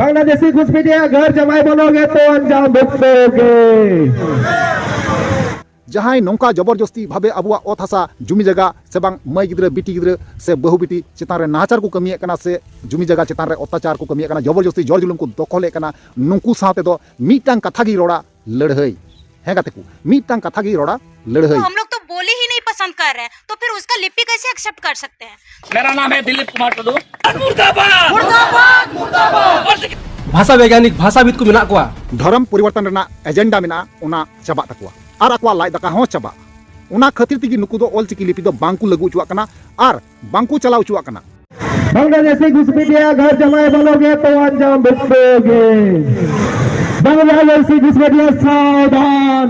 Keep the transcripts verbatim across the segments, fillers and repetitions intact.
बांग्लादेशी घुसपैठिया घर जमाई बोलोगे तो अंजाम भुगतोगे। ᱡᱟᱦᱟᱸᱭ ᱱᱚᱝᱠᱟ ᱡᱚᱵᱚᱨᱡᱚᱥᱛᱤ ᱵᱷᱟᱵᱮ ᱟᱵᱚᱣᱟᱜ ᱚᱛ ᱦᱟᱥᱟ, ᱡᱩᱢᱤ ᱡᱟᱭᱜᱟ ᱥᱮ ᱵᱟᱝ ᱢᱟᱹᱭ ᱜᱤᱫᱽᱨᱟᱹ, ᱵᱤᱴᱤ ᱜᱤᱫᱽᱨᱟᱹ ᱥᱮ ᱵᱟᱹᱦᱩ ᱵᱤᱴᱤ ᱪᱮᱛᱟᱱ ᱨᱮ ᱱᱟᱦᱟᱪᱟᱨ ᱠᱚ ᱠᱟᱹᱢᱤᱭᱮᱫ ᱠᱟᱱᱟ ᱥᱮ ᱡᱩᱢᱤ ᱡᱟᱭᱜᱟ ᱪᱮᱛᱟᱱ ᱨᱮ ᱚᱛᱛᱟᱪᱟᱨ ᱠᱚ ᱠᱟᱹᱢᱤᱭᱮᱫ ᱠᱟᱱᱟ, ᱡᱚᱵᱚᱨᱡᱚᱥᱛᱤ ᱡᱚᱨ ᱡᱩᱞᱩᱢ ᱠᱚ ᱫᱚᱠᱷᱚᱞᱮᱫ ᱠᱟᱱᱟ, ᱱᱩᱠᱩ ᱥᱟᱶ ᱛᱮᱫᱚ ᱢᱤᱫᱴᱟᱝ ᱠᱟᱛᱷᱟ ᱜᱮ ᱨᱚᱲᱟ, ᱞᱟᱹᱲᱦᱟᱹᱭ᱾ ᱦᱮᱸ ᱜᱟᱛᱮ ᱠᱚ, ᱢᱤᱫᱴᱟᱝ ᱠᱟᱛᱷᱟ ᱜᱮ ᱨᱚᱲᱟ, ᱞᱟᱹᱲᱦᱟᱹᱭ᱾ तो हम लोग तो बोली ही नहीं पसंद कर रहे हैं, तो फिर उसका लिपि कैसे एक्सेप्ट कर सकते हैं? मेरा नाम है दिलीप कुमार टुडू। मुर्दाबाद, मुर्दाबाद, मुर्दाबाद। ᱵᱷᱟᱥᱟ ᱵᱤᱜᱽᱜᱟᱱᱤᱠ, ᱵᱷᱟᱥᱟᱵᱤᱫ ᱠᱚ ᱢᱮᱱᱟᱜ ᱠᱚᱣᱟ᱾ ᱫᱷᱚᱨᱚᱢ ᱯᱚᱨᱤᱵᱚᱨᱛᱚᱱ ᱨᱮᱱᱟᱜ ᱮᱡᱮᱱᱰᱟ ᱢᱮᱱᱟᱜᱼᱟ, ᱚᱱᱟ ᱪᱟᱵᱟᱜ ᱛᱟᱠᱚᱣᱟ ᱟᱨ ᱟᱠᱚᱣᱟᱜ ᱞᱟᱡ ᱫᱟᱠᱟ ᱦᱚᱸ ᱪᱟᱵᱟᱜᱼᱟ᱾ ᱚᱱᱟ ᱠᱷᱟᱹᱛᱤᱨ ᱛᱮᱜᱮ ᱱᱩᱠᱩ ᱫᱚ ᱚᱞᱪᱤᱠᱤ ᱞᱤᱯᱤ ᱫᱚ ᱵᱟᱝ ᱠᱚ ᱞᱟᱹᱜᱩ ᱦᱚᱪᱚᱣᱟᱜ ᱠᱟᱱᱟ ᱟᱨ ᱵᱟᱝ ᱠᱚ ᱪᱟᱞᱟᱣ ᱦᱚᱪᱚᱣᱟᱜ ᱠᱟᱱᱟ᱾ बांग्लादेशी घुसपैठिया घर जमाई बोलोगे तो अंजाम भुगतोगे। बांग्लादेशी घुसपैठिया सावधान।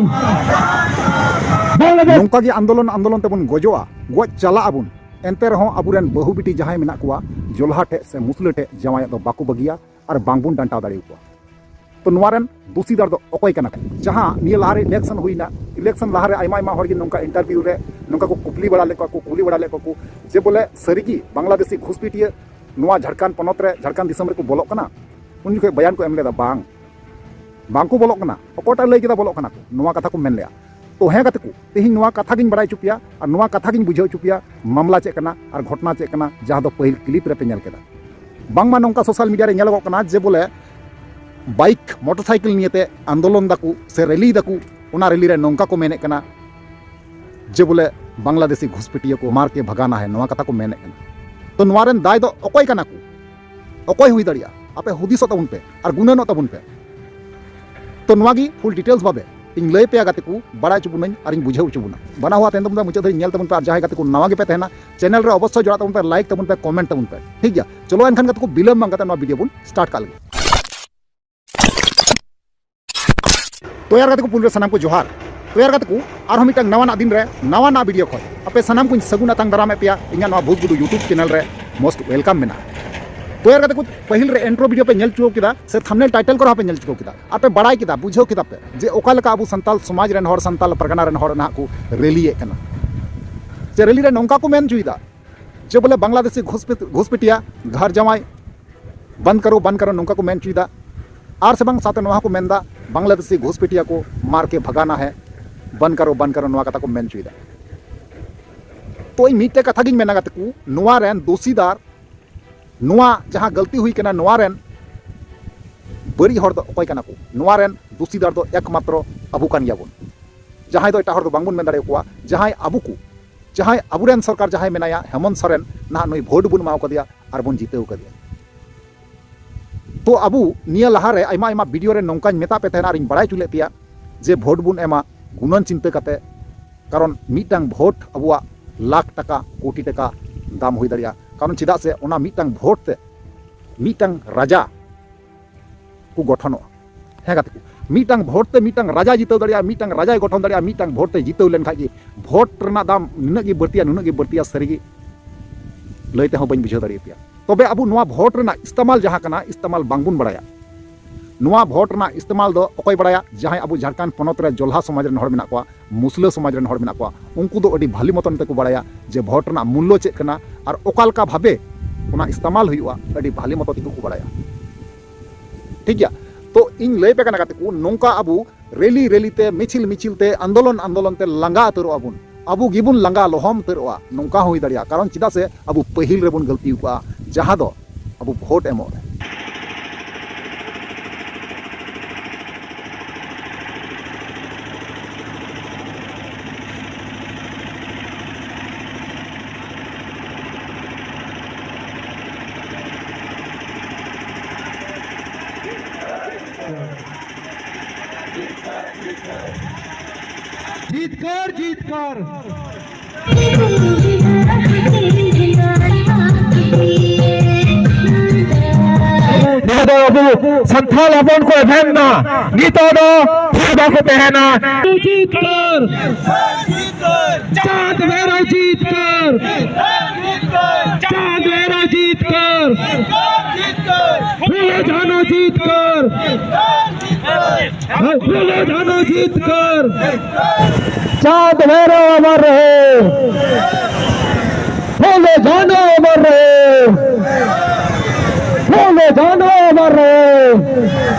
बांग्लादेश ᱱᱚᱝᱠᱟ ᱜᱮ ᱟᱱᱫᱳᱞᱚᱱ ᱟᱱᱫᱳᱞᱚᱱ ᱛᱮᱵᱚᱱ ᱜᱚᱡᱚᱜᱼᱟ, ᱜᱚᱡ ᱪᱟᱞᱟᱜ ᱟᱵᱚᱱ᱾ ᱮᱱᱛᱮ ᱨᱮᱦᱚᱸ ᱟᱵᱚᱨᱮᱱ ᱵᱟᱹᱦᱩ ᱵᱤᱴᱤ ᱡᱟᱦᱟᱸᱭ ᱢᱮᱱᱟᱜ ᱠᱚᱣᱟ, ᱡᱚᱞᱦᱟ ᱴᱷᱮᱡ ᱥᱮ ᱢᱩᱥᱞᱟᱹ ᱴᱷᱮᱡ ᱡᱟᱶᱟᱭᱚᱜ ᱫᱚ ᱵᱟᱠᱚ ᱵᱟᱹᱜᱤᱭᱟ ᱟᱨ ᱵᱟᱝᱵᱚᱱ ᱰᱟᱱᱴᱟᱣ ᱫᱟᱲᱮᱭᱟᱠᱚᱣᱟ᱾ ᱛᱚ ᱱᱚᱣᱟ ᱨᱮᱱ ᱫᱩᱥᱤᱫᱟᱨ ᱫᱚ ᱚᱠᱚᱭ ᱠᱟᱱᱟ ᱠᱚ? ᱡᱟᱦᱟᱸ ᱱᱤᱭᱟᱹ ᱞᱟᱦᱟᱨᱮ ᱤᱞᱮᱠᱥᱚᱱ ᱦᱩᱭᱱᱟ, ᱤᱞᱮᱠᱥᱚᱱ ᱞᱟᱦᱟᱨᱮ ᱟᱭᱢᱟ ᱟᱭᱢᱟ ᱦᱚᱲ ᱜᱮ ᱱᱚᱝᱠᱟ ᱤᱱᱴᱟᱨᱵᱷᱤᱭᱩ ᱨᱮ ᱱᱚᱝᱠᱟ ᱠᱚ ᱠᱩᱠᱞᱤ ᱵᱟᱲᱟ ᱞᱮᱫ ᱠᱚᱣᱟ ᱠᱚ, ᱠᱩᱞᱤ ᱵᱟᱲᱟ ᱞᱮᱫ ᱠᱚᱣᱟ ᱠᱚ ᱡᱮ ᱵᱚᱞᱮ ᱥᱟᱹᱨᱤᱜᱮ ᱵᱟᱝᱞᱟᱫᱮᱥᱤ ᱜᱷᱩᱥᱯᱤᱴᱤᱭᱟᱹ ᱱᱚᱣᱟ ᱡᱷᱟᱲᱠᱷᱚᱸᱰ ᱯᱚᱱᱚᱛ ᱨᱮ, ᱡᱷᱟᱲᱠᱷᱚᱸᱰ ᱫᱤᱥᱚᱢ ᱨᱮᱠᱚ ᱵᱚᱞᱚᱜ ᱠᱟᱱᱟ? ᱩᱱ ᱡᱚᱠᱷᱚᱱ ᱵᱚᱭᱟᱱ ᱠᱚ ᱮᱢ ᱞᱮᱫᱟ, ᱵᱟᱝ, ᱵᱟᱝᱠᱚ ᱵᱚᱞᱚᱜ ᱠᱟᱱᱟ᱾ ᱚᱠᱚᱭᱴᱟᱜ ᱞᱟᱹᱭ ᱠᱮᱫᱟ ᱵᱚᱞᱚᱜ ᱠᱟᱱᱟ ᱠᱚ? ᱱᱚᱣᱟ ᱠᱟᱛᱷᱟ ᱠᱚ ᱢᱮᱱ ᱞᱮᱜᱼᱟ᱾ ᱛᱚ ᱦᱮᱸ ᱜᱟᱛᱮ ᱠᱚ, ᱛᱮᱦᱮᱧ ᱱᱚᱣᱟ ᱠᱟᱛᱷᱟ ᱜᱤᱧ ᱵᱟᱲᱟᱭ ᱦᱚᱪᱚ ᱯᱮᱭᱟ ᱟᱨ ᱱᱚᱣᱟ ᱠᱟᱛᱷᱟ ᱜᱤᱧ ᱵᱩᱡᱷᱟᱹᱣ ᱦᱚᱪᱚ ᱯᱮᱭᱟ, ᱢᱟᱢᱞᱟ ᱪᱮᱫ ᱠᱟᱱᱟ ᱟᱨ ᱜᱷᱚᱴᱱᱟ ᱪᱮᱫ ᱠᱟᱱᱟ, ᱡᱟᱦᱟᱸ ᱫᱚ ᱯᱟᱹᱦᱤᱞ ᱠᱞᱤᱯ ᱨᱮᱯᱮ ᱧᱮᱞ ᱠᱮᱫᱟ᱾ ᱵᱟᱝᱢᱟ ᱱᱚᱝᱠᱟ ᱥᱳᱥᱟᱞ ᱢᱤᱰᱤᱭᱟ ᱨᱮ ᱧᱮᱞᱚᱜᱚᱜ ᱠᱟᱱᱟ ᱡᱮ ᱵᱚᱞᱮ ᱵᱟᱭᱤᱠ, ᱢᱚᱴᱚᱨᱥᱟᱭᱠᱮᱞ ᱱᱤᱭᱮᱛᱮ ᱟᱱᱫᱳᱞᱚᱱ ᱫᱟᱠᱚ ᱥᱮ ᱨᱮᱞᱤᱭ ᱫᱟᱠᱚ, ᱚᱱᱟ ᱨᱮᱞᱤ ᱨᱮ ᱱᱚᱝᱠᱟ ᱠᱚ ᱢᱮᱱᱮᱫ ᱠᱟᱱᱟ ᱡᱮ ᱵᱚᱞᱮ ᱵᱟᱝᱞᱟᱫᱮᱥᱤ ᱜᱷᱩᱥᱯᱮᱴᱤᱭᱟᱹ ᱠᱚ ᱢᱟᱨ ᱠᱮ ᱵᱷᱟᱜᱟᱱᱟ ᱦᱮ, ᱱᱚᱣᱟ ᱠᱟᱛᱷᱟ ᱠᱚ ᱢᱮᱱᱮᱫ ᱠᱟᱱᱟ᱾ ᱛᱚ ᱱᱚᱣᱟ ᱨᱮᱱ ᱫᱟᱭ ᱫᱚ ᱚᱠᱚᱭ ᱠᱟᱱᱟ ᱠᱚ? ᱚᱠᱚᱭ ᱦᱩᱭ ᱫᱟᱲᱮᱭᱟᱜᱼᱟ? ᱟᱯᱮ ᱦᱩᱫᱤᱥᱚᱜ ᱛᱟᱵᱚᱱ ᱯᱮ ᱟᱨ ᱜᱩᱱᱟᱹᱱᱚᱜ ᱛᱟᱵᱚᱱ ᱯᱮ᱾ ᱛᱚ ᱱᱚᱣᱟ ᱜᱮ ᱯᱷᱩᱞ ᱰᱤᱴᱮᱞᱥ ᱵᱷᱟᱵᱮ ᱤᱧ ᱞᱟᱹᱭ ᱯᱮᱭᱟ ᱜᱟᱛᱮ ᱠᱚ, ᱵᱟᱲᱟᱭ ᱦᱚᱪᱚ ᱵᱚᱱᱟᱹᱧ ᱟᱨᱤᱧ ᱵᱩᱡᱷᱟᱹᱣ ᱦᱚᱪᱚ ᱵᱚᱱᱟ᱾ ᱵᱟᱱᱟ ᱦᱚᱲ ᱛᱟᱭᱚᱢ ᱫᱚ ᱢᱩᱪᱟᱹᱫ ᱫᱷᱟᱹᱨᱤᱡ ᱧᱮᱞ ᱛᱟᱵᱚᱱ ᱯᱮ ᱟᱨ ᱡᱟᱦᱟᱸᱭ ᱜᱟᱛᱮ ᱠᱚ ᱱᱟᱣᱟ ᱜᱮᱯᱮ ᱛᱟᱦᱮᱱᱟ, ᱪᱮᱱᱮᱞ ᱨᱮ ᱚᱵᱚᱥᱥᱳᱭ ᱡᱚᱲᱟᱜ ᱛᱟᱵᱚᱱ ᱯᱮ, ᱞᱟᱭᱤᱠ ᱛᱟᱵᱚᱱ ᱯᱮ, ᱠᱚᱢᱮᱱᱴ ᱛᱟᱵᱚᱱ ᱯᱮ, ᱴᱷᱤᱠ ᱜᱮᱭᱟ? ᱪᱚᱞᱚ ᱮᱱᱠᱷᱟᱱ ᱜᱟᱛᱮ ᱠᱚ, ᱵᱤᱞᱚᱢ ᱵᱟᱝ ᱠᱟᱛᱮ ᱱᱚᱣᱟ ᱵᱷᱤᱰᱤᱭᱳ ᱵᱚᱱ ᱥᱴᱟᱨᱴ ᱠᱟᱜ ᱞᱮᱜᱮ᱾ ᱛᱚ ᱭᱟᱨ ᱜᱟᱛᱮ ᱠᱚ, ᱯᱩᱭᱞᱩ ᱨᱮ ᱥᱟᱱᱟᱢ ᱠᱚ ᱡᱚᱦᱟᱨ᱾ ᱛᱚ ᱭᱟᱨ ᱜᱟᱛᱮ ᱠᱚ, ᱟᱨᱦᱚᱸ ᱢᱤᱫᱴᱟᱝ ᱱᱟᱣᱟᱱᱟᱜ ᱫᱤᱱ ᱨᱮ ᱱᱟᱣᱟᱱᱟᱜ ᱵᱷᱤᱰᱤᱭᱳ ᱠᱷᱚᱱ ᱟᱯᱮ ᱥᱟᱱᱟᱢ ᱠᱚᱧ ᱥᱟᱹᱜᱩᱱ ᱟᱛᱟᱝ ᱫᱟᱨᱟᱢᱮᱫ ᱯᱮᱭᱟ ᱤᱧᱟᱹᱜ ᱱᱚᱣᱟ ᱵᱷᱩᱛ ᱜᱩᱰᱩ YouTube ᱪᱮᱱᱮᱞ ᱨᱮ᱾ ᱢᱳᱥᱴ ᱣᱮᱞᱠᱟᱢ ᱢᱮᱱᱟᱜᱼᱟ᱾ ᱛᱚ ᱭᱟᱨ ᱜᱟᱛᱮ ᱠᱚ, ᱯᱟᱹᱦᱤᱞ ᱨᱮ ᱤᱱᱴᱨᱳ ᱵᱷᱤᱰᱤᱭᱳ ᱯᱮ ᱧᱮᱞ ᱪᱩᱠᱟᱹᱣ ᱠᱮᱫᱟ ᱥᱮ ᱛᱷᱟᱢᱵᱱᱮᱞ ᱴᱟᱭᱴᱮᱞ ᱠᱚᱨᱮ ᱦᱚᱸ ᱯᱮ ᱧᱮᱞ ᱪᱩᱠᱟᱹᱣ ᱠᱮᱫᱟ ᱟᱨ ᱯᱮ ᱵᱟᱲᱟᱭ ᱠᱮᱫᱟ, ᱵᱩᱡᱷᱟᱹᱣ ᱠᱮᱫᱟ ᱯᱮ ᱡᱮ ᱚᱠᱟ ᱞᱮᱠᱟ ᱟᱵᱚ ᱥᱟᱱᱛᱟᱞ ᱥᱚᱢᱟᱡᱽ ᱨᱮᱱ ᱦᱚᱲ, ᱥᱟᱱᱛᱟᱞ ᱯᱟᱨᱜᱟᱱᱟ ᱨᱮᱱ ᱦᱚᱲ ᱱᱟᱦᱟᱜ ᱠᱚ ᱨᱮᱞᱤᱭᱮᱫ ᱠᱟᱱᱟ᱾ ᱡᱮ ᱨᱮᱞᱤ ᱨᱮ ᱱᱚᱝᱠᱟ ᱠᱚ ᱢᱮᱱ ᱦᱚᱪᱚᱭᱮᱫᱟ ᱡᱮ ᱵᱚᱞᱮ ᱵᱟᱝᱞᱟᱫᱮᱥᱤ ᱜᱷᱩᱥᱯᱮ-, ᱜᱷᱩᱥᱯᱮᱴᱤᱭᱟ ᱜᱷᱟᱨ ᱡᱟᱶᱟᱭ ᱵᱚᱱᱫ ᱠᱟᱨᱳ, ᱵᱚᱱᱫ ᱠᱟᱨᱳ, ᱱᱚᱝᱠᱟ ᱠᱚ ᱢᱮᱱ ᱦᱚᱪᱚᱭᱮᱫᱟ᱾ ᱟᱨ ᱥᱮ ᱵᱟᱝ ᱥᱟᱶᱛᱮ ᱱᱚᱣᱟ ᱦᱚᱸᱠᱚ ᱢᱮᱱᱫᱟ, ᱵᱟᱝᱞᱟᱫᱮᱥᱤ ᱜᱷᱩᱥᱯᱮᱴᱤᱭᱟ ᱠᱚ ᱢᱟᱨ ᱠᱮ ᱵᱷᱟᱜᱟᱱᱟ ᱦᱮ, ᱵᱚᱱᱫ ᱠᱟᱨᱳ, ᱵᱚᱱᱫ ᱠᱟᱨᱳ, ᱱᱚᱣᱟ ᱠᱟᱛᱷᱟ ᱠᱚ ᱢᱮᱱ ᱦᱚᱪᱚᱭᱮᱫᱟ᱾ ᱛᱚ ᱤᱧ ᱢᱤᱫᱴᱮᱡ ᱠᱟᱛᱷᱟ ᱜᱤᱧ ᱢᱮᱱᱟ ᱜᱟᱛᱮ ᱠᱚ, ᱱᱚᱣᱟ ᱨᱮᱱ ᱫᱳᱥᱤᱫᱟᱨ, ᱱᱚᱣᱟ ᱡᱟᱦᱟᱸ ᱜᱟᱹᱞᱛᱤ ᱦᱩᱭ ᱠᱟᱱᱟ, ᱱᱚᱣᱟ ᱨᱮᱱ ᱵᱟᱹᱲᱤᱡ ᱦᱚᱲ ᱫᱚ ᱚᱠᱚᱭ ᱠᱟᱱᱟ ᱠᱚ? ᱱᱚᱣᱟ ᱨᱮᱱ ᱫᱳᱥᱤᱫᱟᱨ ᱫᱚ ᱮᱠᱢᱟᱛᱨᱚ ᱟᱵᱚ ᱠᱟᱱ ᱜᱮᱭᱟᱵᱚᱱ, ᱡᱟᱦᱟᱸᱭ ᱫᱚ ᱮᱴᱟᱜ ᱦᱚᱲ ᱫᱚ ᱵᱟᱝᱵᱚᱱ ᱢᱮᱱ ᱫᱟᱲᱮᱭᱟᱠᱚᱣᱟ᱾ ᱡᱟᱦᱟᱸᱭ ᱟᱵᱚ ᱠᱚ, ᱡᱟᱦᱟᱸᱭ ᱟᱵᱚᱨᱮᱱ ᱥᱚᱨᱠᱟᱨ ᱡᱟᱦᱟᱸᱭ ᱢᱮᱱᱟᱭᱟ, ᱦᱮᱢᱚᱱᱛ ᱥᱚᱨᱮᱱ, ᱱᱟᱦᱟᱜ ᱱᱩᱭ ᱵᱷᱳᱴ ᱵᱚᱱ ᱮᱢᱟᱣ ᱠᱟᱫᱮᱭᱟ ᱟᱨ ᱵᱚᱱ ᱡᱤᱛᱟᱹᱣ ᱠᱟᱫᱮᱭᱟ᱾ ᱛᱚ ᱟᱵᱚ ᱱᱤᱭᱟᱹ ᱞᱟᱦᱟᱨᱮ ᱟᱭᱢᱟ ᱟᱭᱢᱟ ᱵᱷᱤᱰᱤᱭᱳ ᱨᱮ ᱱᱚᱝᱠᱟᱧ ᱢᱮᱛᱟ ᱯᱮ ᱛᱟᱦᱮᱱᱟ ᱟᱨᱤᱧ ᱵᱟᱲᱟᱭ ᱦᱚᱪᱚ ᱞᱮᱫ ᱯᱮᱭᱟ ᱡᱮ ᱵᱷᱳᱴ ᱵᱚᱱ ᱮᱢᱟ ᱜᱩᱱᱟᱹᱱ ᱪᱤᱱᱛᱟᱹ ᱠᱟᱛᱮ, ᱠᱟᱨᱚᱱ ᱢᱤᱫᱴᱟᱝ ᱵᱷᱳᱴ ᱟᱵᱚᱣᱟᱜ ᱞᱟᱠᱷ ᱴᱟᱠᱟ, ᱠᱳᱴᱤ ᱴᱟᱠᱟ ᱫᱟᱢ ᱦᱩᱭ ᱫᱟᱲᱮᱭᱟᱜᱼᱟ᱾ ᱠᱟᱨᱚᱱ ᱪᱮᱫᱟᱜ ᱥᱮ ᱚᱱᱟ ᱢᱤᱫᱴᱟᱝ ᱵᱷᱳᱴ ᱛᱮ ᱢᱤᱫᱴᱟᱝ ᱨᱟᱡᱟ ᱠᱚ ᱜᱚᱴᱷᱚᱱᱚᱜᱼᱟ᱾ ᱦᱮᱸ ᱜᱟᱛᱮ ᱠᱚ, ᱢᱤᱫᱴᱟᱝ ᱵᱷᱳᱴ ᱛᱮ ᱢᱤᱫᱴᱟᱝ ᱨᱟᱡᱟᱭ ᱡᱤᱛᱟᱹᱣ ᱫᱟᱲᱮᱭᱟᱜᱼᱟ, ᱢᱤᱫᱴᱟᱝ ᱨᱟᱡᱟᱭ ᱜᱚᱴᱷᱚᱱ ᱫᱟᱲᱮᱭᱟᱜᱼᱟ, ᱢᱤᱫᱴᱟᱝ ᱵᱷᱳᱴ ᱛᱮ ᱡᱤᱛᱟᱹᱣ ᱞᱮᱱᱠᱷᱟᱡ ᱜᱮ᱾ ᱵᱷᱳᱴ ᱨᱮᱱᱟᱜ ᱫᱟᱢ ᱱᱩᱱᱟᱹᱜ ᱜᱮ ᱵᱟᱹᱲᱛᱤᱭᱟ, ᱱᱩᱱᱟᱹᱜ ᱜᱮ ᱵᱟᱹᱲᱛᱤᱭᱟ, ᱥᱟᱹᱨᱤᱜᱮ ᱞᱟᱹᱭ ᱛᱮᱦᱚᱸ ᱵᱟᱹᱧ ᱵᱩᱡᱷᱟᱹᱣ ᱫᱟᱲᱮᱭᱟᱯᱮᱭᱟ᱾ ᱛᱚᱵᱮ ᱟᱵᱚ ᱱᱚᱣᱟ ᱵᱷᱳᱴ ᱨᱮᱱᱟᱜ ᱤᱥᱛᱮᱢᱟᱞ ᱡᱟᱦᱟᱸ ᱠᱟᱱᱟ, ᱤᱥᱛᱮᱢᱟᱞ ᱵᱟᱝᱵᱚᱱ ᱵᱟᱲᱟᱭᱟ᱾ ᱱᱚᱣᱟ ᱵᱷᱳᱴ ᱨᱮᱱᱟᱜ ᱤᱥᱛᱮᱢᱟᱞ ᱫᱚ ᱚᱠᱚᱭ ᱵᱟᱲᱟᱭᱟ? ᱡᱟᱦᱟᱸᱭ ᱟᱵᱚ ᱡᱷᱟᱲᱠᱷᱚᱸᱰ ᱯᱚᱱᱚᱛ ᱨᱮ ᱡᱚᱞᱦᱟ ᱥᱚᱢᱟᱡᱽ ᱨᱮᱱ ᱦᱚᱲ ᱢᱮᱱᱟᱜ ᱠᱚᱣᱟ, ᱢᱩᱥᱞᱟᱹ ᱥᱚᱢᱟᱡᱽ ᱨᱮᱱ ᱦᱚᱲ ᱢᱮᱱᱟᱜ ᱠᱚᱣᱟ, ᱩᱱᱠᱩ ᱫᱚ ᱟᱹᱰᱤ ᱵᱷᱟᱞᱤ ᱢᱚᱛᱚᱱ ᱛᱮᱠᱚ ᱵᱟᱲᱟᱭᱟ ᱡᱮ ᱵᱷᱳᱴ ᱨᱮᱱᱟᱜ ᱢᱩᱞᱞᱚ ᱪᱮᱫ ᱠᱟᱱᱟ ᱟᱨ ᱚᱠᱟ ᱞᱮᱠᱟ ᱵᱷᱟᱵᱮ ᱚᱱᱟ ᱤᱥᱛᱮᱢᱟᱞ ᱦᱩᱭᱩᱜᱼᱟ, ᱟᱹᱰᱤ ᱵᱷᱟᱞᱤ ᱢᱚᱛᱚ ᱛᱮᱠᱚ ᱠᱚ ᱵᱟᱲᱟᱭᱟ᱾ ᱴᱷᱤᱠ ᱜᱮᱭᱟ? ᱛᱚ ᱤᱧ ᱞᱟᱹᱭ ᱯᱮ ᱠᱟᱱᱟ ᱜᱟᱛᱮ ᱠᱚ, ᱱᱚᱝᱠᱟ ᱟᱵᱚ ᱨᱮᱞᱤ ᱨᱮᱞᱤ ᱛᱮ, ᱢᱤᱪᱷᱤᱞ ᱢᱤᱪᱷᱤᱞ ᱛᱮ, ᱟᱱᱫᱳᱞᱚᱱ ᱟᱱᱫᱳᱞᱚᱱ ᱛᱮ ᱞᱟᱸᱜᱟ ᱩᱛᱟᱹᱨᱚᱜᱼᱟ ᱵᱚᱱ, ᱟᱵᱚ ᱜᱮᱵᱚᱱ ᱞᱟᱸᱜᱟ ᱞᱚᱦᱚᱢ ᱩᱛᱟᱹᱨᱚᱜᱼᱟ᱾ ᱱᱚᱝᱠᱟ ᱦᱚᱸ ᱦᱩᱭ ᱫᱟᱲᱮᱭᱟᱜᱼᱟ, ᱠᱟᱨᱚᱱ ᱪᱮᱫᱟᱜ ᱥᱮ ᱟᱵᱚ ᱯᱟᱹᱦᱤᱞ ᱨᱮᱵᱚᱱ ᱜᱟᱹᱞᱛᱤ ᱟᱠᱟᱫᱼᱟ, ᱡᱟᱦᱟᱸ ᱫᱚ ᱟᱵᱚ ᱵᱷᱳᱴ ᱮᱢᱚᱜ ᱨᱮ᱾ ᱡᱤᱛᱠᱟᱹᱨ, ᱡᱤᱛᱠᱟᱹᱨ᱾ ᱱᱤᱭᱟᱹ ᱫᱚ ᱟᱵᱚ ᱥᱟᱱᱛᱟᱲ ᱦᱚᱯᱚᱱ ᱠᱚ ᱮᱵᱷᱮᱱ ᱮᱱᱟ, ᱱᱤᱛᱚᱜ ᱫᱚ ᱛᱷᱤᱨ ᱵᱟᱠᱚ ᱛᱟᱦᱮᱱᱟ᱾ ᱡᱤᱛᱠᱟᱹᱨ, ᱪᱟᱸᱫ ᱵᱷᱟᱭᱨᱚ ᱡᱤᱛᱠᱟᱹᱨ, ᱪᱟᱸᱫ ᱵᱷᱟᱭᱨᱚ ᱡᱤᱛᱠᱟᱹᱨ, ᱯᱷᱩᱞᱳ ᱡᱷᱟᱱᱳ ᱡᱤᱛᱠᱟᱹᱨ, ᱯᱷᱩᱞᱳ ᱡᱷᱟᱱᱳ ᱡᱤᱛᱠᱟᱹᱨ, ᱪᱟᱸᱫ ᱵᱷᱟᱭᱨᱚ ᱚᱢᱚᱨ ᱨᱚᱦᱮ, ᱯᱷᱩᱞᱳ ᱡᱷᱟᱱᱳ ᱚᱢᱚᱨ ᱨᱚᱦᱮ᱾ ले जानो मरो।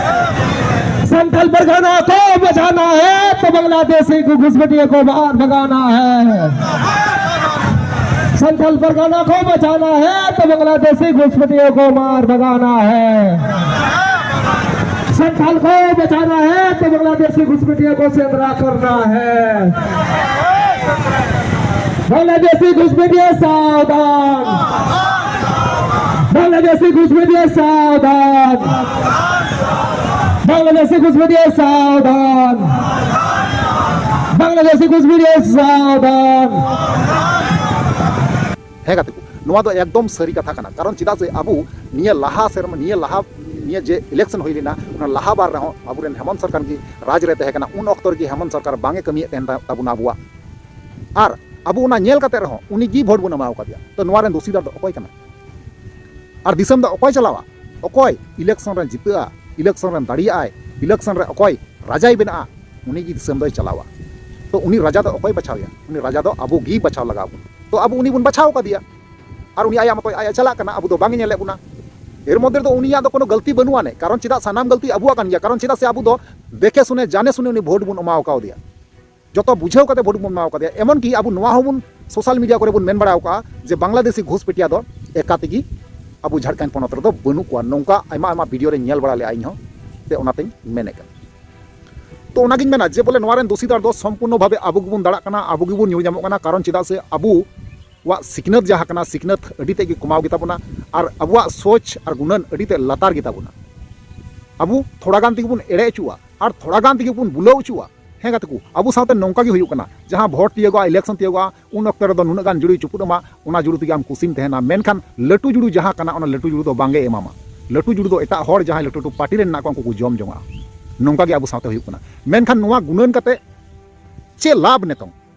संथाल परगना को बचाना है तो बांग्लादेशी को घुसपैठिया को बाहर भगाना है। संथाल परगना को बचाना है तो बांग्लादेशी घुसपैठियों को मार भगाना है। संथाल को बचाना है तो बांग्लादेशी घुसपैठियों को सेंद्रा करना है। बांग्लादेशी घुसपैठिया सावधान। बांग्लादेशी घुसपैठिया सावधान। बांग्लादेशी घुसपैठिया सावधान। बांग्लादेशी घुसपैठिया सावधान। ᱦᱮᱸ ᱜᱟᱛᱮ ᱠᱚ, ᱱᱚᱣᱟ ᱫᱚ ᱮᱠᱫᱚᱢ ᱥᱟᱹᱨᱤ ᱠᱟᱛᱷᱟ ᱠᱟᱱᱟ᱾ ᱠᱟᱨᱚᱱ ᱪᱮᱫᱟᱜ ᱥᱮ ᱟᱵᱚ ᱱᱤᱭᱟᱹ ᱞᱟᱦᱟ ᱥᱮᱨᱢᱟ, ᱱᱤᱭᱟᱹ ᱞᱟᱦᱟ, ᱱᱤᱭᱟᱹ ᱡᱮ ᱤᱞᱮᱠᱥᱚᱱ ᱦᱩᱭ ᱞᱮᱱᱟ, ᱚᱱᱟ ᱞᱟᱦᱟ ᱵᱟᱨ ᱨᱮᱦᱚᱸ ᱟᱵᱚᱨᱮᱱ ᱦᱮᱢᱚᱱᱛ ᱥᱚᱨᱠᱟᱨ ᱜᱮ ᱨᱟᱡᱽ ᱨᱮ ᱛᱟᱦᱮᱸ ᱠᱟᱱᱟ᱾ ᱩᱱ ᱚᱠᱛᱚ ᱨᱮᱜᱮ ᱦᱮᱢᱚᱱᱛ ᱥᱚᱨᱠᱟᱨ ᱵᱟᱝ ᱮ ᱠᱟᱹᱢᱤᱭᱮᱫ ᱛᱟᱦᱮᱱ ᱛᱟᱵᱚᱱᱟ ᱟᱵᱚᱣᱟᱜ᱾ ᱟᱨ ᱟᱵᱚ ᱚᱱᱟ ᱧᱮᱞ ᱠᱟᱛᱮ ᱨᱮᱦᱚᱸ ᱩᱱᱤ ᱜᱮ ᱵᱷᱳᱴ ᱵᱚᱱ ᱮᱢᱟᱣ ᱠᱟᱫᱮᱭᱟ᱾ ᱛᱚ ᱱᱚᱣᱟ ᱨᱮᱱ ᱫᱳᱥᱤᱫᱟᱨ ᱫᱚ ᱚᱠᱚᱭ ᱠᱟᱱᱟ? ᱟᱨ ᱫᱤᱥᱚᱢ ᱫᱚ ᱚᱠᱚᱭ ᱪᱟᱞᱟᱣᱟ? ᱚᱠᱚᱭ ᱤᱞᱮᱠᱥᱚᱱ ᱨᱮ ᱡᱤᱛᱟᱹᱜᱼᱟ, ᱤᱞᱮᱠᱥᱚᱱ ᱨᱮ ᱫᱟᱲᱮᱭᱟᱜᱼᱟᱭ, ᱤᱞᱮᱠᱥᱚᱱ ᱨᱮ ᱚᱠᱚᱭ ᱨᱟᱡᱟᱭ ᱵᱮᱱᱟᱜᱼᱟ, ᱩᱱᱤ ᱜᱮ ᱫᱤᱥᱚᱢ ᱫᱚᱭ ᱪᱟᱞᱟᱣᱟ᱾ ᱛᱚ ᱩᱱᱤ ᱨᱟᱡᱟ ᱫᱚ ᱚᱠᱚᱭ ᱵᱟᱪᱷᱟᱣᱮᱭᱟ? ᱩᱱᱤ ᱨᱟᱡᱟ ᱫᱚ ᱟᱵᱚ ᱜᱮ ᱵᱟᱪᱷᱟᱣ ᱞᱟᱜᱟᱣ ᱵᱚᱱᱟ᱾ ᱛᱚ ᱟᱵᱚ ᱩᱱᱤ ᱵᱚᱱ ᱵᱟᱪᱷᱟᱣ ᱠᱟᱫᱮᱭᱟ, ᱟᱨ ᱩᱱᱤ ᱟᱭᱟᱜ ᱢᱚᱛᱚ ᱟᱡ ᱮ ᱪᱟᱞᱟᱜ ᱠᱟᱱᱟ, ᱟᱵᱚ ᱫᱚ ᱵᱟᱝ ᱮ ᱧᱮᱞᱮᱫ ᱵᱚᱱᱟ᱾ ᱮᱨ ᱢᱚᱫᱽᱫᱷᱮ ᱨᱮᱫᱚ ᱩᱱᱤᱭᱟᱜ ᱫᱚ ᱠᱳᱱᱳ ᱜᱟᱹᱞᱛᱤ ᱵᱟᱹᱱᱩᱜ ᱟᱱᱮ, ᱠᱟᱨᱚᱱ ᱪᱮᱫᱟᱜ ᱥᱟᱱᱟᱢ ᱜᱟᱹᱞᱛᱤ ᱟᱵᱚᱣᱟᱜ ᱠᱟᱱ ᱜᱮᱭᱟ? ᱠᱟᱨᱚᱱ ᱪᱮᱫᱟᱜ ᱥᱮ ᱟᱵᱚ ᱫᱚ ᱫᱮᱠᱷᱮ ᱥᱩᱱᱮ ᱡᱟᱱᱮ ᱥᱩᱱᱮ ᱩᱱᱤ ᱵᱷᱳᱴ ᱵᱚᱱ ᱮᱢᱟᱣ ᱠᱟᱣᱫᱮᱭᱟ, ᱡᱚᱛᱚ ᱵᱩᱡᱷᱟᱹᱣ ᱠᱟᱛᱮ ᱵᱷᱳᱴ ᱵᱚᱱ ᱮᱢᱟᱣ ᱠᱟᱫᱮᱭᱟ᱾ ᱮᱢᱚᱱ ᱠᱤ ᱟᱵᱚ ᱱᱚᱣᱟ ᱦᱚᱸᱵᱚᱱ ᱥᱳᱥᱟᱞ ᱢᱤᱰᱤᱭᱟ ᱠᱚᱨᱮ ᱵᱚᱱ ᱢᱮᱱ ᱵᱟᱲᱟᱣ ᱠᱟᱜᱼᱟ ᱡᱮ ᱵᱟᱝᱞᱟᱫᱮᱥᱤ ᱜᱷᱩᱥᱯᱮᱴᱤᱭᱟ ᱫᱚ ᱮᱠᱟ ᱛᱮᱜᱮ ᱟᱵᱚ ᱡᱷᱟᱲᱠᱷᱚᱸᱰ ᱯᱚᱱᱚᱛ ᱨᱮᱫᱚ ᱵᱟᱹᱱᱩᱜ ᱠᱚᱣᱟ, ᱱᱚᱝᱠᱟ ᱟᱭᱢᱟ ᱟᱭᱢᱟ ᱵᱷᱤᱰᱤᱭᱳ ᱨᱮᱧ ᱧᱮᱞ ᱵᱟᱲᱟ ᱞᱮᱜᱼᱟ ᱤᱧ ᱦᱚᱸ, ᱛᱮ ᱚᱱᱟᱛᱮᱧ ᱢᱮᱱᱮᱫ ᱠᱟᱱᱟ᱾ ᱛᱚ ᱚᱱᱟᱜᱤᱧ ᱢᱮᱱᱟ ᱡᱮ ᱵᱚᱞᱮ ᱱᱚᱣᱟ ᱨᱮᱱ ᱫᱳᱥᱤᱫᱟᱨ ᱫᱚ ᱥᱚᱢᱯᱩᱨᱱᱚ ᱵᱷᱟᱵᱮ ᱟᱵᱚ ᱜᱮᱵᱚᱱ ᱫᱟᱲᱟᱜ ᱠᱟᱱᱟ, ᱟᱵᱚ ᱜᱮᱵᱚᱱ ᱧᱩᱨ ᱧᱟᱢᱚᱜ ᱠᱟᱱᱟ᱾ ᱠᱟᱨᱚᱱ ᱪᱮᱫᱟᱜ ᱥᱮ ᱟᱵᱚᱣᱟᱜ ᱥᱤᱠᱷᱱᱟᱹᱛ ᱡᱟᱦᱟᱸ ᱠᱟᱱᱟ, ᱥᱤᱠᱷᱱᱟᱹᱛ ᱟᱹᱰᱤ ᱛᱮᱫ ᱜᱮ ᱠᱚᱢᱟᱣ ᱜᱮᱛᱟ ᱵᱚᱱᱟ, ᱟᱨ ᱟᱵᱚᱣᱟᱜ ᱥᱳᱪ ᱟᱨ ᱜᱩᱱᱟᱹᱱ ᱟᱹᱰᱤ ᱛᱮᱫ ᱞᱟᱛᱟᱨ ᱜᱮᱛᱟ ᱵᱚᱱᱟ᱾ ᱟᱵᱚ ᱛᱷᱚᱲᱟ ᱜᱟᱱ ᱛᱮᱜᱮ ᱵᱚᱱ ᱮᱲᱮ ᱦᱚᱪᱚᱜᱼᱟ ᱟᱨ ᱛᱷᱚᱲᱟ ᱜᱟᱱ ᱛᱮᱜᱮ ᱵᱚᱱ ᱵᱩᱞᱟᱹᱣ ᱦᱚᱪᱚᱜᱼᱟ᱾ ᱦᱮᱸ ᱜᱟᱛᱮ ᱠᱚ, ᱟᱵᱚ ᱥᱟᱶᱛᱮ ᱱᱚᱝᱠᱟ ᱜᱮ ᱦᱩᱭᱩᱜ ᱠᱟᱱᱟ᱾ ᱡᱟᱦᱟᱸ ᱵᱷᱳᱴ ᱛᱤᱭᱳᱜᱚᱜᱼᱟ, ᱤᱞᱮᱠᱥᱚᱱ ᱛᱤᱭᱳᱜᱚᱜᱼᱟ, ᱩᱱ ᱚᱠᱛᱚ ᱨᱮᱫᱚ ᱱᱩᱱᱟᱹᱜ ᱜᱟᱱ ᱡᱩᱲᱩᱭ ᱪᱩᱯᱩᱫ ᱟᱢᱟ, ᱚᱱᱟ ᱡᱩᱲᱩ ᱛᱮᱜᱮ ᱟᱢ ᱠᱩᱥᱤᱢ ᱛᱟᱦᱮᱱᱟ᱾ ᱢᱮᱱᱠᱷᱟᱱ ᱞᱟᱹᱴᱩ ᱡᱩᱲᱩ ᱡᱟᱦᱟᱸ ᱠᱟᱱᱟ, ᱚᱱᱟ ᱞᱟᱹᱴᱩ ᱡᱩᱲᱩ ᱫᱚ ᱵᱟᱝ ᱮ ᱮᱢᱟᱢᱟ᱾ ᱞᱟᱹᱴᱩ ᱡᱩᱲᱩ ᱫᱚ ᱮᱴᱟᱜ ᱦᱚᱲ ᱡᱟᱦᱟᱸᱭ ᱞᱟᱹᱴᱩ ᱞᱟᱹᱴᱩ ᱯᱟᱨᱴᱤ ᱨᱮᱱ ᱢᱮᱱᱟᱜ ᱠᱚᱣᱟ, ᱩᱱᱠᱩ ᱠᱚ ᱡᱚᱢ ᱡᱚᱝᱟ᱾ ᱱᱚᱝᱠᱟ ᱜᱮ ᱟᱵᱚ ᱥᱟᱶᱛᱮ ᱦᱩᱭᱩᱜ ᱠᱟᱱᱟ᱾ ᱢᱮᱱᱠᱷᱟᱱ ᱱᱚᱣᱟ ᱜᱩᱱᱟᱹᱱ ᱠᱟᱛᱮ ᱪᱮᱫ ᱞᱟᱵᱷ ᱱᱤᱛᱚᱝ?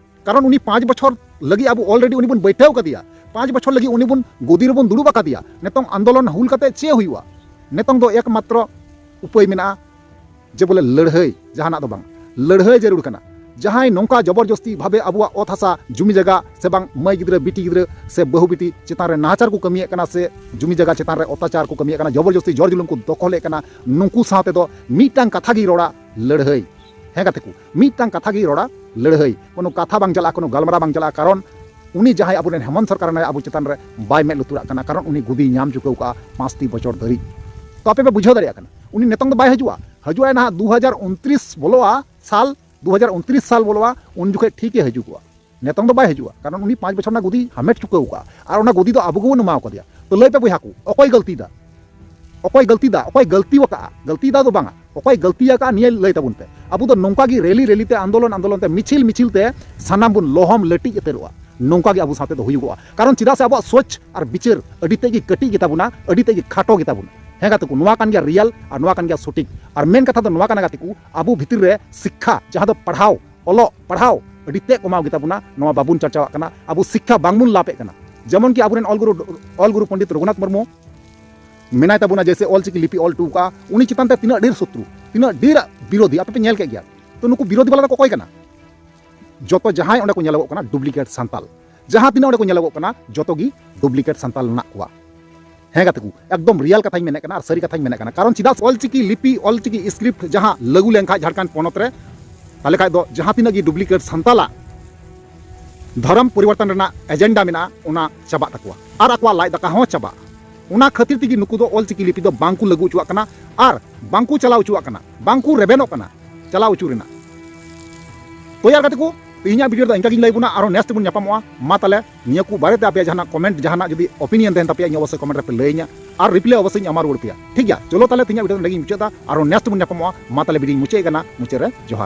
ᱠᱟᱨᱚᱱ ᱩᱱᱤ ᱯᱟᱸᱪ ᱵᱚᱪᱷᱚᱨ ᱞᱟᱹᱜᱤᱫ ᱟᱵᱚ already ᱩᱱᱤ ᱵᱚᱱ ᱵᱟᱹᱭᱴᱷᱟᱹᱣ ᱠᱟᱫᱮᱭᱟ, ᱯᱟᱸᱪ ᱵᱚᱪᱷᱚᱨ ᱞᱟᱹᱜᱤᱫ ᱩᱱᱤ ᱵᱚᱱ ᱜᱚᱫᱤ ᱨᱮᱵᱚᱱ ᱫᱩᱲᱩᱵ ᱟᱠᱟᱫᱮᱭᱟ᱾ ᱱᱤᱛᱚᱝ ᱟᱱᱫᱳᱞᱚᱱ ᱦᱩᱞ ᱠᱟᱛᱮ ᱪᱮᱫ ᱦᱩᱭᱩᱜᱼᱟ? ᱱᱤᱛᱚᱝ ᱫᱚ ᱮᱠᱢᱟᱛᱨᱚ ᱩᱯᱟᱹᱭ ᱢᱮᱱᱟᱜᱼᱟ ᱡᱮ ᱵᱚᱞᱮ ᱞᱟᱹᱲᱦᱟᱹᱭ, ᱡᱟᱦᱟᱱᱟᱜ ᱫᱚ ᱵᱟᱝ, ᱞᱟᱹᱲᱦᱟᱹᱭ ᱡᱟᱹᱨᱩᱲ ᱠᱟᱱᱟ᱾ ᱡᱟᱦᱟᱸᱭ ᱱᱚᱝᱠᱟ ᱡᱚᱵᱚᱨᱡᱚᱥᱛᱤ ᱵᱷᱟᱵᱮ ᱟᱵᱚᱣᱟᱜ ᱚᱛ ᱦᱟᱥᱟ, ᱡᱩᱢᱤ ᱡᱟᱭᱜᱟ ᱥᱮ ᱵᱟᱝ ᱢᱟᱹᱭ ᱜᱤᱫᱽᱨᱟᱹ, ᱵᱤᱴᱤ ᱜᱤᱫᱽᱨᱟᱹ ᱥᱮ ᱵᱟᱹᱦᱩ ᱵᱤᱴᱤ ᱪᱮᱛᱟᱱ ᱨᱮ ᱱᱟᱦᱟᱪᱟᱨ ᱠᱚ ᱠᱟᱹᱢᱤᱭᱮᱫ ᱠᱟᱱᱟ ᱥᱮ ᱡᱩᱢᱤ ᱡᱟᱭᱜᱟ ᱪᱮᱛᱟᱱ ᱨᱮ ᱚᱛᱛᱟᱪᱟᱨ ᱠᱚ ᱠᱟᱹᱢᱤᱭᱮᱫ ᱠᱟᱱᱟ, ᱡᱚᱵᱚᱨᱡᱚᱥᱛᱤ ᱡᱚᱨ ᱡᱩᱞᱩᱢ ᱠᱚ ᱫᱚᱠᱷᱚᱞᱮᱫ ᱠᱟᱱᱟ, ᱱᱩᱠᱩ ᱥᱟᱶᱛᱮ ᱫᱚ ᱢᱤᱫᱴᱟᱝ ᱠᱟᱛᱷᱟ ᱜᱮ ᱨᱚᱲᱟ, ᱞᱟᱹᱲᱦᱟᱹᱭ᱾ ᱦᱮᱸ ᱜᱟᱛᱮ ᱠᱚ, ᱢᱤᱫᱴᱟᱝ ᱠᱟᱛᱷᱟ ᱜᱮ ᱨᱚᱲᱟ, ᱞᱟᱹᱲᱦᱟᱹᱭ᱾ ᱠᱳᱱᱳ ᱠᱟᱛᱷᱟ ᱵᱟᱝ ᱪᱟᱞᱟᱜᱼᱟ, ᱠᱳᱱᱳ ᱜᱟᱞᱢᱟᱨᱟᱣ ᱵᱟᱝ ᱪᱟᱞᱟᱜᱼᱟ, ᱠᱟᱨᱚᱱ ᱩᱱᱤ ᱡᱟᱦᱟᱸᱭ ᱟᱵᱚᱨᱮᱱ ᱦᱮᱢᱚᱱᱛ ᱥᱚᱨᱠᱟᱨ ᱢᱮᱱᱟᱭᱟ ᱟᱵᱚ ᱪᱮᱛᱟᱱ ᱨᱮ, ᱵᱟᱭ ᱢᱮᱫ ᱞᱩᱛᱩᱨᱟᱜ ᱠᱟᱱᱟ, ᱠᱟᱨᱚᱱ ᱩᱱᱤ ᱜᱚᱫᱤᱭ ᱧᱟᱢ ᱪᱩᱠᱟᱹᱣ ᱠᱟᱜᱼᱟ ᱯᱟᱸᱪᱴᱤ ᱵᱚᱪᱷᱚᱨ ᱫᱷᱟᱹᱨᱤᱡ᱾ ᱛᱚ ᱟᱯᱮ ᱯᱮ ᱵᱩᱡᱷᱟᱹᱣ ᱫᱟᱲᱮᱭᱟᱜ ᱠᱟᱱᱟ, ᱩᱱᱤ ᱱᱤᱛᱚᱝ ᱫᱚ ᱵᱟᱭ ᱦᱤᱡᱩᱜᱼᱟ, ᱦᱤᱡᱩᱜᱼᱟᱭ ᱱᱟᱦᱟᱜ ᱫᱩ ᱦᱟᱡᱟᱨ ᱩᱱᱛᱨᱤᱥ ᱵᱚᱞᱚᱜᱼᱟ, ᱥᱟᱞ ᱫᱩ ᱦᱟᱡᱟᱨ ᱩᱱᱛᱨᱤᱥ ᱥᱟᱞ ᱵᱚᱞᱚᱜᱼᱟ, ᱩᱱ ᱡᱚᱠᱷᱮᱡ ᱴᱷᱤᱠ ᱮ ᱦᱤᱡᱩᱜᱼᱟ᱾ ᱱᱤᱛᱚᱝ ᱫᱚ ᱵᱟᱭ ᱦᱤᱡᱩᱜᱼᱟ, ᱠᱟᱨᱚᱱ ᱩᱱᱤ ᱯᱟᱸᱪ ᱵᱚᱪᱷᱚᱨ ᱨᱮᱱᱟᱜ ᱜᱚᱫᱤ ᱦᱟᱢᱮᱴ ᱪᱩᱠᱟᱹᱣ ᱠᱟᱜᱼᱟ, ᱟᱨ ᱚᱱᱟ ᱜᱚᱫᱤ ᱫᱚ ᱟᱵᱚ ᱜᱮᱵᱚᱱ ᱮᱢᱟᱣ ᱠᱟᱫᱮᱭᱟ᱾ ᱛᱚ ᱞᱟᱹᱭ ᱯᱮ ᱵᱚᱭᱦᱟ ᱠᱚ, ᱚᱠᱚᱭ ᱜᱟᱹᱞᱛᱤᱭᱮᱫᱟ? ᱚᱠᱚᱭ ᱜᱟᱹᱞᱛᱤᱭᱮᱫᱟ? ᱚᱠᱚᱭ ᱜᱟᱹᱞᱛᱤ ᱟᱠᱟᱫᱼᱟ? ᱜᱟᱹᱞᱛᱤᱭᱮᱫᱟ ᱫᱚ ᱵᱟᱝᱟ, ᱚᱠᱚᱭ ᱜᱟᱹᱞᱛᱤ ᱟᱠᱟᱫᱼᱟ ᱱᱤᱭᱟᱹ ᱞᱟᱹᱭ ᱛᱟᱵᱚᱱ ᱯᱮ᱾ ᱟᱵᱚ ᱫᱚ ᱱᱚᱝᱠᱟ ᱜᱮ ᱨᱮᱞᱤ ᱨᱮᱞᱤ ᱛᱮ, ᱟᱱᱫᱳᱞᱚᱱ ᱟᱱᱫᱳᱞᱚᱱ ᱛᱮ, ᱢᱤᱪᱷᱤᱞ ᱢᱤᱪᱷᱤᱞ ᱛᱮ ᱥᱟᱱᱟᱢ ᱵᱚᱱ ᱞᱚᱦᱚᱢ ᱞᱟᱹᱴᱤᱡ ᱩᱛᱟᱹᱨᱚᱜᱼᱟ᱾ ᱱᱚᱝᱠᱟ ᱜᱮ ᱟᱵᱚ ᱥᱟᱶᱛᱮ ᱫᱚ ᱦᱩᱭᱩᱜᱚᱜᱼᱟ, ᱠᱟᱨᱚᱱ ᱪᱮᱫᱟᱜ ᱥᱮ ᱟᱵᱚᱣᱟᱜ ᱥᱳᱪ ᱟᱨ ᱵᱤᱪᱟᱹᱨ ᱟᱹᱰᱤ ᱛᱮᱫ ᱜᱮ ᱠᱟᱹᱴᱤᱡ ᱜᱮᱛᱟ ᱵᱚᱱᱟ, ᱟᱹᱰᱤ ᱛᱮᱫ ᱜᱮ ᱠᱷᱟᱴᱚ ᱜᱮᱛᱟ ᱵᱚᱱᱟ᱾ ᱦᱮᱸ ᱜᱟᱛᱮ ᱠᱚ, ᱱᱚᱣᱟ ᱠᱟᱱ ᱜᱮᱭᱟ ᱨᱤᱭᱮᱞ ᱟᱨ ᱱᱚᱣᱟ ᱠᱟᱱ ᱜᱮᱭᱟ ᱥᱚᱴᱷᱤᱠ᱾ ᱟᱨ ᱢᱮᱱ ᱠᱟᱛᱷᱟ ᱫᱚ ᱱᱚᱣᱟ ᱠᱟᱱᱟ ᱜᱟᱛᱮ ᱠᱚ, ᱟᱵᱚ ᱵᱷᱤᱛᱤᱨ ᱨᱮ ᱥᱤᱠᱠᱷᱟ, ᱡᱟᱦᱟᱸ ᱫᱚ ᱯᱟᱲᱦᱟᱣ, ᱚᱞᱚᱜ ᱯᱟᱲᱦᱟᱣ ᱟᱹᱰᱤ ᱛᱮᱫ ᱠᱚᱢᱟᱣ ᱜᱮᱛᱟ ᱵᱚᱱᱟ, ᱱᱚᱣᱟ ᱵᱟᱵᱚᱱ ᱪᱟᱨᱪᱟᱣᱟᱜ ᱠᱟᱱᱟ, ᱟᱵᱚ ᱥᱤᱠᱠᱷᱟ ᱵᱟᱝᱵᱚᱱ ᱞᱟᱵᱷ ᱮᱫ ᱠᱟᱱᱟ᱾ ᱡᱮᱢᱚᱱ ᱠᱤ ᱟᱵᱚᱨᱮᱱ ᱚᱞ ᱜᱩᱨᱩ, ᱚᱞ ᱜᱩᱨᱩ ᱯᱚᱱᱰᱤᱛ ᱨᱚᱜᱷᱩᱱᱟᱛᱷ ᱢᱩᱨᱢᱩ ᱢᱮᱱᱟᱭ ᱛᱟᱵᱚᱱᱟ, ᱡᱮᱭᱥᱮ ᱚᱞ ᱪᱤᱠᱤ ᱞᱤᱯᱤ ᱚᱞ ᱦᱚᱴᱚ ᱠᱟᱜᱼᱟ, ᱩᱱᱤ ᱪᱮᱛᱟᱱ ᱛᱮ ᱛᱤᱱᱟᱹᱜ ᱰᱷᱮᱨ ᱥᱚᱛᱨᱩ, ᱛᱤᱱᱟᱹᱜ ᱰᱷᱮᱨ ᱵᱤᱨᱳᱫᱷᱤ ᱟᱯᱮ ᱯᱮ ᱧᱮᱞ ᱠᱮᱫ ᱜᱮᱭᱟ᱾ ᱛᱚ ᱱᱩᱠᱩ ᱵᱤᱨᱳᱫᱷᱤ ᱵᱟᱞᱟ ᱫᱚ ᱚᱠᱚᱭ ᱠᱟᱱᱟ? ᱡᱚᱛᱚ ᱡᱟᱦᱟᱸᱭ ᱚᱸᱰᱮ ᱠᱚ ᱧᱮᱞᱚᱜᱚᱜ ᱠᱟᱱᱟ ᱰᱩᱯᱞᱤᱠᱮᱴ ᱥᱟᱱᱛᱟᱞ, ᱡᱟᱦᱟᱸ ᱛᱤᱱᱟᱹᱜ ᱚᱸᱰᱮ ᱠᱚ ᱧᱮᱞᱚᱜᱚᱜ ᱠᱟᱱᱟ ᱡᱚᱛᱚ ᱜᱮ ᱰᱩᱯᱞᱤᱠᱮᱴ ᱥᱟᱱᱛᱟᱞ ᱢᱮᱱᱟᱜ ᱠᱚᱣᱟ᱾ ᱦᱮᱸ ᱜᱟᱛᱮ ᱠᱚ, ᱮᱠᱫᱚᱢ ᱨᱤᱭᱮᱞ ᱠᱟᱛᱷᱟᱧ ᱢᱮᱱᱮᱫ ᱠᱟᱱᱟ ᱟᱨ ᱥᱟᱹᱨᱤ ᱠᱟᱛᱷᱟᱧ ᱢᱮᱱᱮᱫ ᱠᱟᱱᱟ, ᱠᱟᱨᱚᱱ ᱪᱮᱫᱟᱜ ᱥᱮ ᱚᱞ ᱪᱤᱠᱤ ᱞᱤᱯᱤ, ᱚᱞ ᱪᱤᱠᱤ ᱥᱠᱨᱤᱯᱴ ᱡᱟᱦᱟᱸ ᱞᱟᱹᱜᱩ ᱞᱮᱱᱠᱷᱟᱱ ᱡᱷᱟᱲᱠᱷᱚᱸᱰ ᱯᱚᱱᱚᱛ ᱨᱮ, ᱛᱟᱦᱚᱞᱮ ᱠᱷᱟᱡ ᱫᱚ ᱡᱟᱦᱟᱸ ᱛᱤᱱᱟᱹᱜ ᱜᱮ ᱰᱩᱯᱞᱤᱠᱮᱴ ᱥᱟᱱᱛᱟᱞᱟᱜ ᱫᱷᱚᱨᱚᱢ ᱯᱚᱨᱤᱵᱚᱨᱛᱚᱱ ᱨᱮᱱᱟᱜ ᱮᱡᱮᱱᱰᱟ ᱢᱮᱱᱟᱜᱼᱟ, ᱚᱱᱟ ᱪᱟᱵᱟᱜ ᱛᱟᱠᱚᱣᱟ ᱟᱨ ᱟᱠᱚᱣᱟᱜ ᱞᱟᱡ ᱫᱟᱠᱟ ᱦᱚᱸ ᱪᱟᱵᱟᱜᱼᱟ᱾ ᱚᱱᱟ ᱠᱷᱟᱹᱛᱤᱨ ᱛᱮᱜᱮ ᱱᱩᱠᱩ ᱫᱚ ᱚᱞ ᱪᱤᱠᱤ ᱞᱤᱯᱤ ᱫᱚ ᱵᱟᱝ ᱠᱚ ᱞᱟᱹᱜᱩ ᱦᱚᱪᱚᱣᱟᱜ ᱠᱟᱱᱟ ᱟᱨ ᱵᱟᱝ ᱠᱚ ᱪᱟᱞᱟᱣ ᱦᱚᱪᱚᱣᱟᱜ ᱠᱟᱱᱟ, ᱵᱟᱝ ᱠᱚ ᱨᱮᱵᱮᱱᱚᱜ ᱠᱟᱱᱟ ᱪᱟᱞᱟᱣ ᱦᱚᱪᱚ ᱨᱮᱱᱟᱜ᱾ ᱛᱚ ᱭᱟᱨ ᱜᱟᱛᱮ ᱠᱚ, ᱛᱮᱦᱮᱧᱟᱜ ᱵᱷᱤᱰᱤᱭᱳ ᱨᱮᱫᱚ ᱤᱱᱠᱟ ᱜᱤᱧ ᱞᱟᱹᱭ ᱵᱚᱱᱟ, ᱟᱨᱚ ᱱᱮᱠᱥᱴ ᱵᱚᱱ ᱧᱟᱯᱟᱢᱚᱜᱼᱟ᱾ ᱢᱟ ᱛᱟᱦᱞᱮ ᱱᱤᱭᱟᱹ ᱠᱚ ᱵᱟᱨᱮᱛᱮ ᱟᱯᱮᱭᱟᱜ ᱡᱟᱦᱟᱱᱟᱜ ᱠᱚᱢᱮᱱᱴ, ᱡᱟᱦᱟᱱᱟᱜ ᱡᱩᱫᱤ ᱚᱯᱤᱱᱤᱭᱚᱱ ᱛᱟᱦᱮᱱ ᱛᱟᱯᱮᱭᱟ, ᱤᱧ ᱚᱵᱚᱥᱥᱳᱭ ᱠᱚᱢᱮᱱᱴ ᱨᱮᱯᱮ ᱞᱟᱹᱭᱟᱹᱧᱟ ᱟᱨ ᱨᱤᱯᱞᱟᱭ ᱚᱵᱚᱥᱥᱳᱭ ᱤᱧ ᱮᱢᱟ ᱨᱩᱣᱟᱹᱲ ᱯᱮᱭᱟ, ᱴᱷᱤᱠ ᱜᱮᱭᱟ? ᱪᱚᱞᱚ ᱛᱟᱦᱞᱮ ᱛᱮᱦᱮᱧᱟᱜ ᱵᱷᱤᱰᱤᱭᱳ ᱫᱚ ᱱᱚᱸᱰᱮ ᱜᱤᱧ ᱢᱩᱪᱟᱹᱫ ᱮᱫᱟ᱾ ᱟᱨᱚ ᱱᱮᱠᱥᱴ ᱵᱚᱱ ᱧᱟᱯᱟᱢᱚᱜᱼᱟ᱾ ᱢᱟ ᱛᱟᱦᱞᱮ ᱵᱷᱤᱰᱤᱭᱳᱧ ᱢᱩᱪᱟᱹᱫ ᱮᱫ ᱠᱟᱱᱟ, ᱢᱩᱪᱟᱹᱫ ᱨᱮ ᱡᱚᱦᱟᱨ᱾